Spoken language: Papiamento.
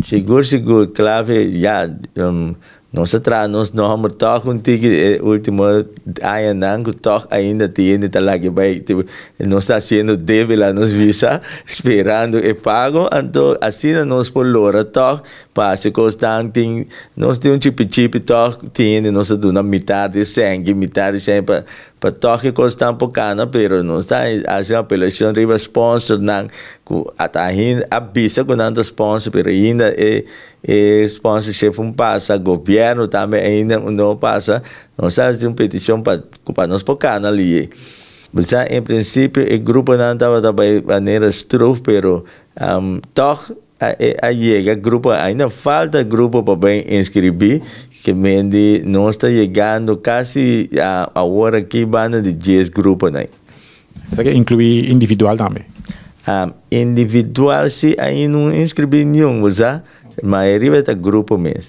Sigur, sigur, Clave, ya, nos a traha nos nomber toch un tiki e ultimo añanan cu toch ainda tin hende ta laga bay, tipo, nos ta haciendo debe la nos visa, sperando e pago, anto asina nos por lora toch pa haci cosnan. Tin, nos tin un chipi chipi toch, tin hende nos a duna mitar di senki, mitar di senki pa toch e cosnan por cana, pero nos ta haci un apelacion riba sponsornan cu ata ainda a bisa cu nan ta sponsor, pero ainda e sponsorship un pasa, gobierno tambe ainda no pasa. Nos ta haci un peticion pa nos por cana liye. Bisa, en principio e gruponan tabata bay manera stroof, pero toch a yega grupo, ainda falta grupo pa bay inscribi, ke mendi nos ta yegando casi awor aki banda di 10 gruponan. Esaki inclui individual tambe? Individual si ainda no inscribi ningun, sa? Mayoria ta grupo mes.